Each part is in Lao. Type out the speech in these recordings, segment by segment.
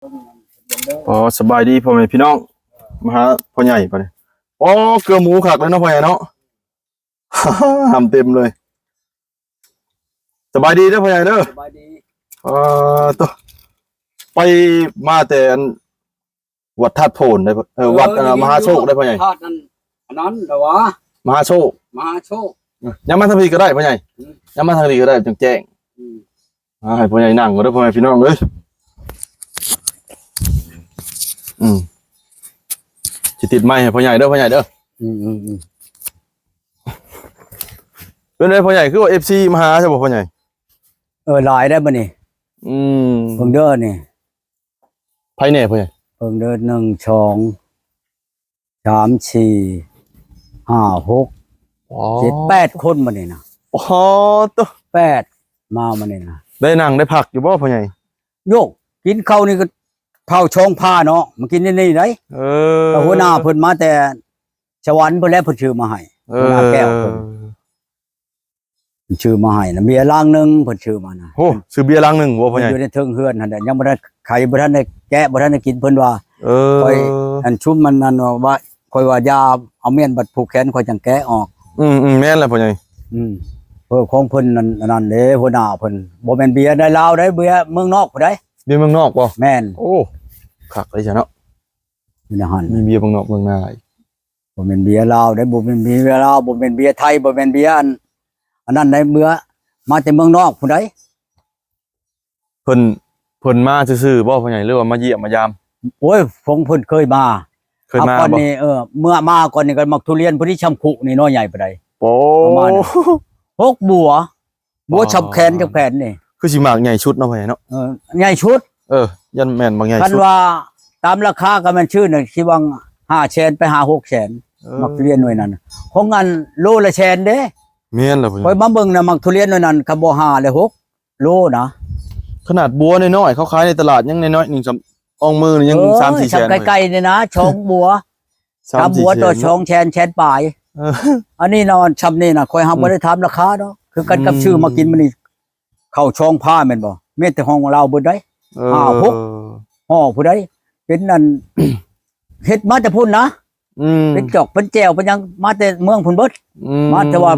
ອໍ ສະບາຍດີພໍ່ແມ່ພີ່ນ້ອງ ມາຫາພໍ່ໃຫຍ່ບາດນີ້. ອໍ ເກືອໝູຄັກເລີຍເນາະພໍ່ໃຫຍ່ເນາະ ຫຳເຕັມເລີຍ. ສະບາຍດີເດີພໍ່ໃຫຍ່ເດີ. ສະບາຍດີ. ເອີ ໂຕ ໄປມາແຕ່ອັນ ວັດທາດໂພນໄດ໋ ເອີ ວັດ ເອີ ອັນ ນີ້ ມະຫາໂຊກໄດ໋ພໍ່ໃຫຍ່. ທາດນັ້ນ ອັນນັ້ນລະວະ ມະຫາໂຊກ ມະຫາໂຊກ. ເອີ ຍ່າງມາທາງພີ້ກໍໄດ້ພໍ່ໃຫຍ່. ອືມ ຍ່າງມາທາງພີ້ກໍໄດ້ ຈັ່ງແຈ້ງ. ອືມ ອ່າ ໃຫ້ພໍ່ໃຫຍ່ນັ່ງກ່ອນເດີພໍ່ແມ່ພີ່ນ້ອງເອີຍ. ອືມ ຊິຕິດໄມໃຫ້ພໍ່ໃຫຍ່ເດີ ພໍ່ໃຫຍ່ເດີ. ອືມໆໆ ເປັນໃດພໍ່ໃຫຍ່ ຄືວ່າເອັຟຊີມາຫາຊະບໍ່ພໍ່ໃຫຍ່? ເອີ ຫຼາຍໄດ໋ບັດນີ້. ອືມ ເບິ່ງເດີນີ້ ໃຜແດ່ພໍ່ໃຫຍ່? ເບິ່ງເດີ ໜຶ່ງ ສອງ ສາມ ສີ່ ຫ້າ ຫົກ ອໍ ເຈັດ ແປດຄົນບັດນີ້ນະ. ອໍ ໂຕ ແປດ ມາບັດນີ້ນະ. ໄດ້ນັ່ງໄດ້ພັກຢູ່ບໍ່ພໍ່ໃຫຍ່? ໂຍກ ກິນເຂົ້ານີ້ກໍເຂົ້າຊ່ອງພາເນາະ ມາກິນໃນນີ້ໄດ໋. ເອີ ກໍຫົວໜ້າເພິ່ນມາແຕ່ສະຫວັນພຸ້ນແຫຼະ ເພິ່ນຊື້ມາໃຫ້. ເອີ ຫົວໜ້າແກ້ວເພິ່ນ ເພິ່ນຊື້ມາໃຫ້ນະ ເບຍລັງໜຶ່ງເພິ່ນຊື້ມານະ. ໂອ້ ຊື້ເບຍລັງໜຶ່ງບໍ່ພໍ່ໃຫຍ່? ຢູ່ໃນເທິງເຮືອນຫັ້ນແຫຼະ ຍັງບໍ່ທັນໄຂ ບໍ່ທັນໄດ້ແກະ ບໍ່ທັນໄດ້ກິນ. ເພິ່ນວ່າ ເອີ ຂ້ອຍ ອັນຊຸມມັນ ອັນວ່າ ຂ້ອຍວ່າຢ່າເອົາມ້ຽນບັດຜູກແຂນ ຂ້ອຍຈັ່ງແກະອອກ. ອືມໆ ແມ່ນແຫຼະພໍ່ໃຫຍ່. ອືມ ເອີ ຂອງເພິ່ນນັ້ນ ອັນນັ້ນເດ້ ຫົວໜ້າເພິ່ນ. ບໍ່ແມ່ນເບຍໃນລາວໃດ໋ ເບຍເມືອງນອກພຸ້ນໃດ໋. ເບຍເມືອງນອກບໍ່? ແມ່ນ. ໂອ້ ຄັກເລີຍຊະເນາະ ຢູ່ໃນຫັ້ນ ມີເບຍເມືອງນອກເມືອງນາອີກ. ບໍ່ແມ່ນເບຍລາວເດ້ ບໍ່ແມ່ນເບຍລາວ ບໍ່ແມ່ນເບຍໄທ ບໍ່ແມ່ນເບຍອັນ ອັນນັ້ນໃດ໋ ເບຍມາແຕ່ເມືອງນອກພຸ້ນໃດ໋. ເພິ່ນ ເພິ່ນມາຊື່ໆບໍ່ພໍ່ໃຫຍ່ ຫຼືວ່າມາຢ້ຽມມາຢາມ? ໂອ້ຍ ຂອງເພິ່ນເຄີຍມາ ເຄີຍມາ ກ່ອນນີ້. ເອີ ເມື່ອມາກ່ອນນີ້ກໍໝາກທຸລຽນພໍດີຊ່ຳຄຸນີ້ ໜໍ່ໃຫຍ່ປານໃດ. ໂອ້ ປະມານຫົກບົວ. ບົວຊ່ຳແຂນ ອໍ ຈຳແຂນນີ້ ຄືຊິໝາກໃຫຍ່ສຸດເນາະພໍ່ໃຫຍ່ເນາະ. ເອີ ໃຫຍ່ສຸດ. ເອີ ຢ້ານແມ່ນໝາກໃຫຍ່ສຸດ. ຄັນວ່າຕາມລາຄາກໍແມ່ນຊື້ໜຶ່ງຊິຫວ່າງຫ້າແສນໄປຫາຫົກແສນ. ເອີ ໝາກທຸລຽນໜ່ວຍນັ້ນ ຂອງອັນໂລລະແສນເດ້. ແມ່ນແລ້ວ ຂ້ອຍມາເບິ່ງນະ ໝາກທຸລຽນໜ່ວຍນັ້ນ ຄຳບໍ່ຫ້າແລະຫົກໂລນະ. ຂະໜາດບົວນ້ອຍໆ ເຂົາຂາຍໃນຕະຫຼາດຍັງນ້ອຍໆໜຶ່ງ ຊ່ຳອ່ອງມືນີ້ຍັງ ເອີ ສາມສີ່ແສນ. ຊ່ຳໄກ່ໆນີ້ນະ ສອງບົວ ສາມບົວຕໍ່ສອງແສນ ແສນປາຍ. ເອີ ອັນນີ້ນະ ຊ່ຳນີ້ນະ ຂ້ອຍຫາ ອືມ ບໍ່ໄດ້ຖາມລາຄາດອກ ຄືກັນກັບ ອືມ ຊື້ມາກິນມື້ນີ້. ເຂົ້າຊ່ອງພາແມ່ນບໍ່? ມີແຕ່ຫ້ອງລາວເບິດໃດ໋. ເອີ ຫ້າ ຫົກຫໍ່ຜູ້ໃດ ເປັນອັນ ເຮັດມາແຕ່ພຸ້ນນະ. ອືມ ເປັນຈອກເປັນແຈ່ວເປັນຫຍັງ ມາແຕ່ເມືອງພຸ້ນເບິດ. ອືມ ມາແຕ່ວ່າ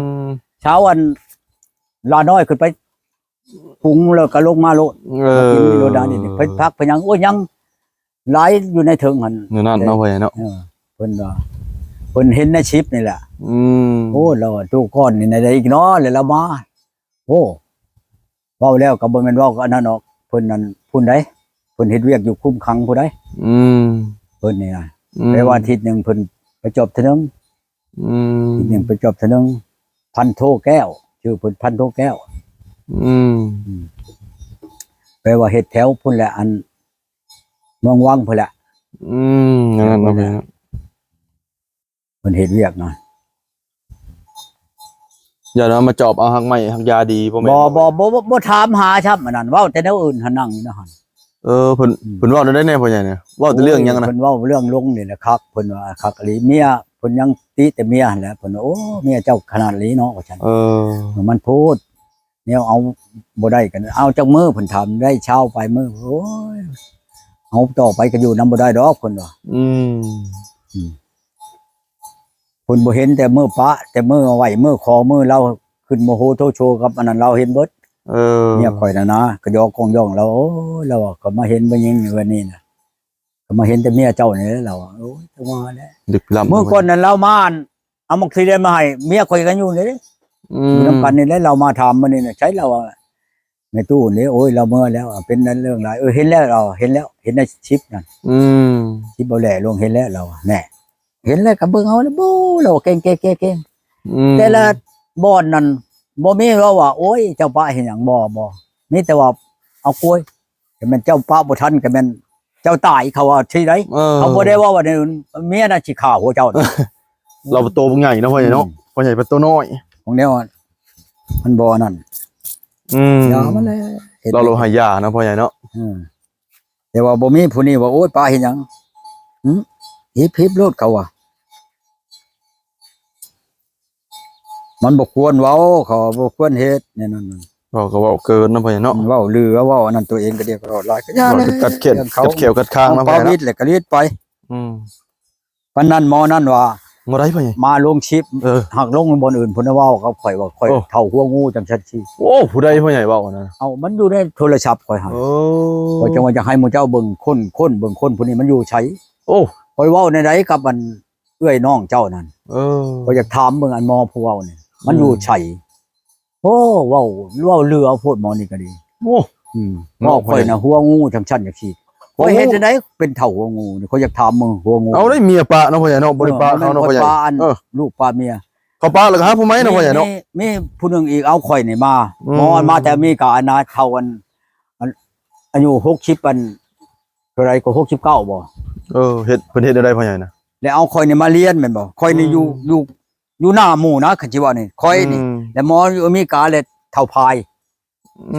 ຊາວອັນລານ້ອຍຂຶ້ນໄປ ປຸງແລ້ວກໍລົງມາໂລດ. ເອີ ມາກິນຢູ່ໂລດດານີ້ ເພິ່ນຜັກເພິ່ນຫຍັງ ໂອ້ຍ ຍັງຫຼາຍຢູ່ໃນເທິງຫັ້ນ. ແນວນັ້ນເນາະ ເອີ ພໍ່ໃຫຍ່ເນາະ. ເອີ ເພິ່ນວ່າ ເພິ່ນເຫັນໃນຄລິບນີ້ແຫຼະ. ອືມ ໂອ້ ລາວວ່າ ຕູ້ກ່ອນນີ້ນະໄດ້ອີກເນາະ ແລ້ວລາວມາ. ໂອ້ ເວົ້າແລ້ວກໍບໍ່ແມ່ນເວົ້າອັນນັ້ນດອກ ເພິ່ນນັ້ນພຸ້ນໃດ໋ ເພິ່ນເຮັດວຽກຢູ່ຄຸ້ມຄັງພຸ້ນໃດ໋. ອືມ ເພິ່ນນີ້ນະ ອືມ ແປວ່າທິດໜຶ່ງເພິ່ນໄປຈອບເທື່ອໜຶ່ງ. ອືມ ທິດໜຶ່ງໄປຈອບເທື່ອໜຶ່ງ. ພັນໂທແກ້ວ ຊື່ເພິ່ນພັນໂທແກ້ວ. ອືມ ອືມ ແປວ່າເຮັດແຖວພຸ້ນແຫຼະ ອັນເມືອງວັງພຸ້ນແຫຼະ. ອືມ ນັ້ນນະ ແມ່ນ. ເພິ່ນເຮັດວຽກນະ ຢ່ານຳມາຈອບເອົາຮັກໄມ້ຮັກຢາດີບໍ່ແມ່ນ? ບໍ່ ບໍ່ ບໍ່ ບໍ່ ບໍ່ຖາມຫາຊ້ຳ ອັນນັ້ນ ເວົ້າແຕ່ແນວອື່ນຫັ້ນ ນັ່ງຢູ່ໃນຫັ້ນ. ເອີ ເພິ່ນ ອືມ ເພິ່ນເວົ້າແນວໃດແດ່ພໍ່ໃຫຍ່ນະ? ເວົ້າແຕ່ເລື່ອງຫຍັງນະ? ໂອ້ຍ ເພິ່ນເວົ້າເລື່ອງລຸງນີ້ແຫຼະຄັກ ເພິ່ນວ່າຄັກອີ່ຫຼີ ເມຍເພິ່ນຍັງຕິແຕ່ເມຍຫັ້ນແຫຼະ ເພິ່ນວ່າ ໂອ້ ເມຍເຈົ້າຂະໜາດອີ່ຫຼີເນາະ ວ່າຊັ້ນ. ເອີ ມັນໂພດ ແນວເອົາບໍ່ໄດ້ກັນ ເອົາຈັກມື້ ເພິ່ນຖາມ ໄດ້ຊາວປາຍມື້. ໂອ້ຍ ເອົາຕໍ່ໄປກໍຢູ່ນຳບໍ່ໄດ້ດອກ ເພິ່ນວ່າ. ອືມ ອືມ ເພິ່ນບໍ່ເຫັນແຕ່ມື້ປະ ແຕ່ມື້ໄຫວ້ ມື້ຂໍ ມື້ລາວຂຶ້ນໂມໂຫໂທໂຊກັບອັນນັ້ນ ລາວເຫັນເບິດ. ເອີ ເມຍຂ້ອຍນະນາ ກະຢອກກອງຢອງລາວ. ໂອ້ຍ ລາວວ່າ ຂ້ອຍມາເຫັນຜູ້ຍິງຢູ່ເຮືອນນີ້ນະ ກໍມາເຫັນແຕ່ເມຍເຈົ້ານີ້ແຫຼະ ລາວວ່າ. ໂອ້ຍ ຈັ່ງວ່າແຫຼະ ລຶກລ້ຳ. ມື້ກ່ອນນັ້ນລາວມາ ເອົາໝາກທຸລຽນມາໃຫ້ ເມຍຂ້ອຍກໍຢູ່ນີ້ເດ້. ອືມ ຢູ່ນຳກັນນີ້ແຫຼະ ລາວມາຖາມມື້ນີ້ນະ ໃສ ລາວວ່າ ແມ່ຕູ້ນີ້. ໂອ້ຍ ລາວເມືອແລ້ວ ເປັນນັ້ນເລື່ອງຫຼາຍ. ເອີ ເຫັນແລ້ວ ລາວເຫັນແລ້ວ ເຫັນໃນຄລິບນັ້ນ. ອືມ ຄລິບເອົາແຫຼ້ລົງ ເຫັນແລ້ວ ລາວວ່າ. ແນ່ ເຫັນແລ້ວກໍເບິ່ງເອົາແລ້ວ ໂອ້ ລາວວ່າເກັ່ງໆໆ. ອືມ ແຕ່ລະບ່ອນນັ້ນບໍ່ມີເວົ້າວ່າ ໂອ້ຍ ເຈົ້າປະເຮັດຫຍັງ ບໍ່ ບໍ່ ມີແຕ່ວ່າ ເອົາໂກຍ ກໍແມ່ນເຈົ້າປະບໍ່ທັນ ກໍແມ່ນເຈົ້າຕາຍ ເຂົາວ່າຊີ້ໃດ. ເອີ ເຂົາບໍ່ໄດ້ເວົ້າວ່າເມຍນະຊິຂ້າຫົວເຈົ້ານະ. ລາວໂຕບັກໃຫຍ່ເນາະ ພໍ່ໃຫຍ່ເນາະ. ອືມ ພໍ່ໃຫຍ່ເປັນໂຕນ້ອຍ ຂອງແນວ ມັນບໍ່ນັ້ນ. ອືມ ຢ່າມັນແຫຼະ ເຮັດ ລາວໃຫ້ຢາເນາະ ພໍ່ໃຫຍ່ເນາະ. ເອີ ແຕ່ວ່າບໍ່ມີຜູ້ນີ້ວ່າ ໂອ້ຍ ປະເຮັດຫຍັງ ຫຶ ຫິບໆໂລດ ເຂົາວ່າ. ມັນບໍ່ຄວນເວົ້າ ເຂົາວ່າບໍ່ຄວນເຮັດແນວນັ້ນ. ເວົ້າກໍເວົ້າເກີນເນາະພໍ່ໃຫຍ່ເນາະ ເວົ້າລື ເວົ້າອັນນັ້ນ ຕົວເອງກໍດຽວກໍຫຼາຍ ກໍຢ່າແລ້ວ ກັດແຂນ ເວົ້າ ກັດແຂວກັດຄາງເນາະພໍ່ໃຫຍ່ເນາະ ປາວິດແຫຼະກໍລີດໄປ. ອືມ ປານນັ້ນໝໍນັ້ນວ່າ ບໍ່ໄດ້ພໍ່ໃຫຍ່ ມາລົງຄລິບ ເອີ ຫາກລົງບ່ອນອື່ນ ເພິ່ນເວົ້າກັບຂ້ອຍວ່າ ຂ້ອຍ ໂອ້ ເຖົ້າຫົວງູຈັ່ງຊັ້ນຊີ້. ໂອ້ ຜູ້ໃດພໍ່ໃຫຍ່ເວົ້າອັນນັ້ນ? ເອົາ ມັນຢູ່ໃນໂທລະສັບຂ້ອຍຫັ້ນ. ໂອ້ ຂ້ອຍຈັ່ງວ່າຢາກໃຫ້ໝູ່ເຈົ້າເບິ່ງ ຄົ້ນ ຄົ້ນເບິ່ງ ຄົນຜູ້ນີ້ມັນຢູ່ໃສ. ໂອ້ ຂ້ອຍເວົ້າແນວໃດກັບອັນເອື້ອຍນ້ອງເຈົ້ານັ້ນ? ເອີ ຂ້ອຍຢາກຖາມເບິ່ງ ອັນໝໍຜູ້ເວົ້ານີ້ ມັນຢູ່ໃສ? ອືມ ໂອ້ ເວົ້າ ເວົ້າລືເອົາໂພດໝໍນີ້ກໍດີ. ໂອ້ ອືມ ເວົ້າຂ້ອຍນະ ຫົວງູຈັ່ງຊັ້ນຈັ່ງຊີ້. ຂ້ອຍເຮັດຈັ່ງໃດເປັນເຖົ້າຫົວງູນີ້? ຂ້ອຍຢາກຖາມເບິ່ງ ຫົວງູ. ເອົາໄດ້ເມຍປະເນາະພໍ່ໃຫຍ່ເນາະ ບໍ່ໄດ້ປະເຂົາເນາະພໍ່ໃຫຍ່. ເອີ ລູກປະເມຍ ເຂົາປະແລ້ວກໍຫາຜູ້ໃໝ່ເນາະພໍ່ໃຫຍ່ເນາະ. ມີ ມີຜູ້ໜຶ່ງອີກເອົາຂ້ອຍນີ້ມາ ອືມ ໝໍມາແຕ່ອາເມລິກາ ອັນນະ ເຖົ້າອັນ ອັນ ອາຍຸຫົກສິບ ອັນ ເທົ່າໃດກໍ ຫົກສິບເກົ້າ ບໍ່? ເອີ ເຮັດ ເພິ່ນເຮັດແນວໃດພໍ່ໃຫຍ່ນະ? ແລ້ວເອົາຂ້ອຍນີ້ມາລຽນແມ່ນບໍ່? ຂ້ອຍນີ້ ອືມ ຢູ່ ຢູ່ ຢູ່ໜ້າໝູ່ນະ ຄັນຊິເວົ້ານີ້ ຂ້ອຍນີ້ ອືມ ແລ້ວໝໍຢູ່ອາເມລິກາ ແລ້ວເຖົ້າພາຍ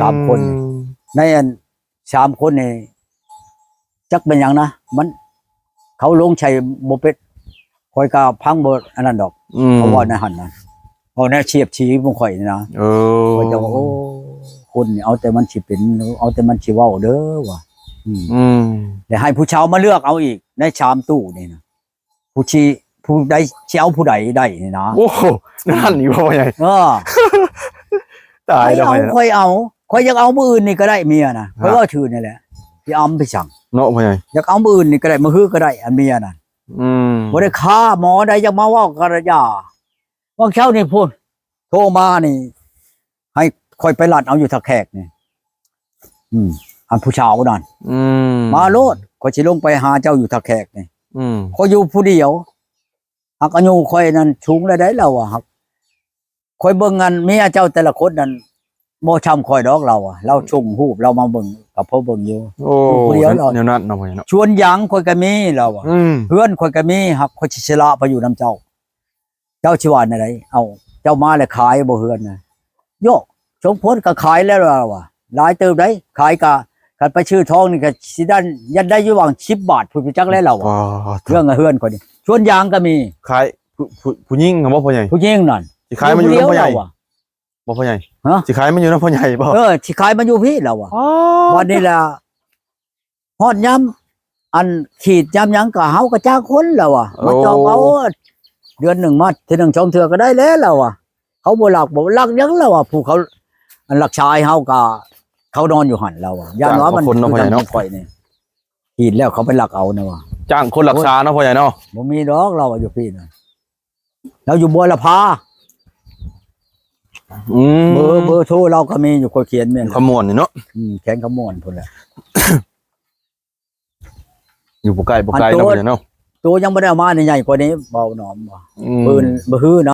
ສາມຄົນ ອືມ ໃນອັນສາມຄົນນີ້ ຈັກເປັນຫຍັງນະ ມັນ ເຂົາລົງໃສ່ບໍ່ເປັນ ຂ້ອຍກໍຟັງບໍ່ອັນນັ້ນດອກ ອືມ ເຂົາເວົ້າແນວຫັ້ນນະ ເວົ້າແນວສຽດສີຂອງຂ້ອຍນີ້ນະ. ເອີ ຂ້ອຍຈະວ່າ ໂອ້ ຄົນນີ້ເອົາແຕ່ມັນຊິເປັນ ເອົາແຕ່ມັນຊິເວົ້າເດີວ່າ ອືມ ອືມ ແລ້ວໃຫ້ຜູ້ຊາວມາເລືອກເອົາອີກໃນສາມຕູ້ນີ້ນະ ຜູ້ຊິ ຜູ້ໃດຊິເອົາຜູ້ໃດໄດ້ນີ້ນະ. ໂອ້ ນັ້ນອີກບໍ່ພໍ່ໃຫຍ່? ເອີ ຕາຍແລ້ວ ຂ້ອຍເອົາ ຂ້ອຍເອົາ ຂ້ອຍຢາກເອົາມື້ອື່ນນີ້ກໍໄດ້ເມຍນະ ຂ້ອຍເວົ້າຊື່ນີ້ແຫຼະ ຊິອຳໄປສັງເນາະພໍ່ໃຫຍ່? ຢາກເອົາມື້ອື່ນນີ້ກໍໄດ້ ມື້ຮືກໍໄດ້ ອັນເມຍນັ້ນ ອືມ ບໍ່ໄດ້ຄາໝໍໃດ ຢາກມາເວົ້າກໍຢ່າ. ຫວ່າງເຊົ້ານີ້ພຸ້ນ ໂທມານີ້ ໃຫ້ຂ້ອຍໄປລັດເອົາຢູ່ທ່າແຂກນີ້ ອືມ ອັນຜູ້ສາວນັ້ນ ອືມ ມາໂລດ ຂ້ອຍຊິລົງໄປຫາເຈົ້າຢູ່ທ່າແຂກນີ້ ອືມ ຂ້ອຍຢູ່ຜູ້ດຽວ ຫາກອາຍຸຂ້ອຍນັ້ນສູງແລ້ວໃດ ລາວວ່າ ຫາກຂ້ອຍເບິ່ງອັນເມຍເຈົ້າແຕ່ລະຄົນນັ້ນ ບໍ່ຊ່ຳຂ້ອຍດອກ ລາວວ່າ ລາວສົ່ງຮູບລາວມາເບິ່ງ ກໍພໍເບິ່ງຢູ່. ໂອ້ ຢູ່ຜູ້ດຽວລາວ ແນວນັ້ນເນາະ ຊວນຢາງຂ້ອຍກໍມີ ລາວວ່າ ອືມ ເຮືອນຂ້ອຍກໍມີ ຫາກຂ້ອຍຊິສະຫຼະໄປຢູ່ນຳເຈົ້າ. ເຈົ້າຊິວ່າແນວໃດ? ເອົາ ເຈົ້າມາແລ້ວຂາຍບໍ່ເຮືອນນະ? ໂຍກ ສົມຄວນກໍຂາຍແລ້ວລາວວ່າ ຫຼາຍເຕີບໃດ໋ ຂາຍກະ ຄັນໄປຊື້ທອງນີ້ກໍຊິໄດ້ ຍັງໄດ້ຢູ່ຫວ່າງສິບບາດພຸ້ນ ຈັກແລ້ວລາວວ່າ. ເລື່ອງເຮືອນຂ້ອຍນີ້ ສວນຢາງກໍມີ. ຂາຍ ຜູ້ ຜູ້ ຜູ້ຍິງຫັ້ນບໍ່ພໍ່ໃຫຍ່? ຜູ້ຍິງນັ້ນ ຊິຂາຍມາຢູ່ນຳພໍ່ໃຫຍ່ ລາວວ່າ ບໍ່ພໍ່ໃຫຍ່? ຮະ? ຊິຂາຍມາຢູ່ນຳພໍ່ໃຫຍ່ບໍ່? ເອີ ຊິຂາຍມາຢູ່ພີ້ ລາວວ່າ. ບັດນີ້ລະ ຮອດຍາມອັນຂີດຍາມຫຍັງກໍເຮົາກໍຈ້າງຄົນ ລາວວ່າ ມາຈອບເອົາ. ໂອ້ ເດືອນໜຶ່ງມາເທື່ອໜຶ່ງສອງເທື່ອກໍໄດ້ແລ້ວ ລາວວ່າ. ເຂົາບໍ່ລັກ ບໍ່ລັກຫຍັງ ລາວວ່າ. ຜູ້ເຂົາ ອັນລັກສາໃຫ້ເຮົາກໍ ເຂົານອນຢູ່ຫັ້ນ ລາວວ່າ. ຢ້ານວ່າມັນ ຈ້າງຄົນເນາະ ຄືນຳຂ້ອຍນີ້ ຂີດແລ້ວເຂົາໄປລັກເອົານະວ່າ. ຈ້າງຄົນລັກສາເນາະ ພໍ່ໃຫຍ່ເນາະ. ບໍ່ມີດອກ ລາວວ່າ ຢູ່ພີ້ນະ. ລາວຢູ່ບົວລະພາ. ອືມ ເບີ ເບີໂທລາວກໍມີຢູ່ ຂ້ອຍຂຽນແມ່ນ ຄຳມ່ວນນີ້ເນາະ. ອືມ ແຂວງຄຳມ່ວນພຸ້ນແຫຼະ. ຢູ່ບໍ່ໄກ ບໍ່ໄກເນາະ ພໍ່ໃຫຍ່ເນາະ. ໂຕຍັງບໍ່ໄດ້ເອົາມານີ້ ໃຫຍ່ກວ່ານີ້ ເບົາໜອມວ່າ. ອືມ ເພິ່ນບໍ່ຮືນະ.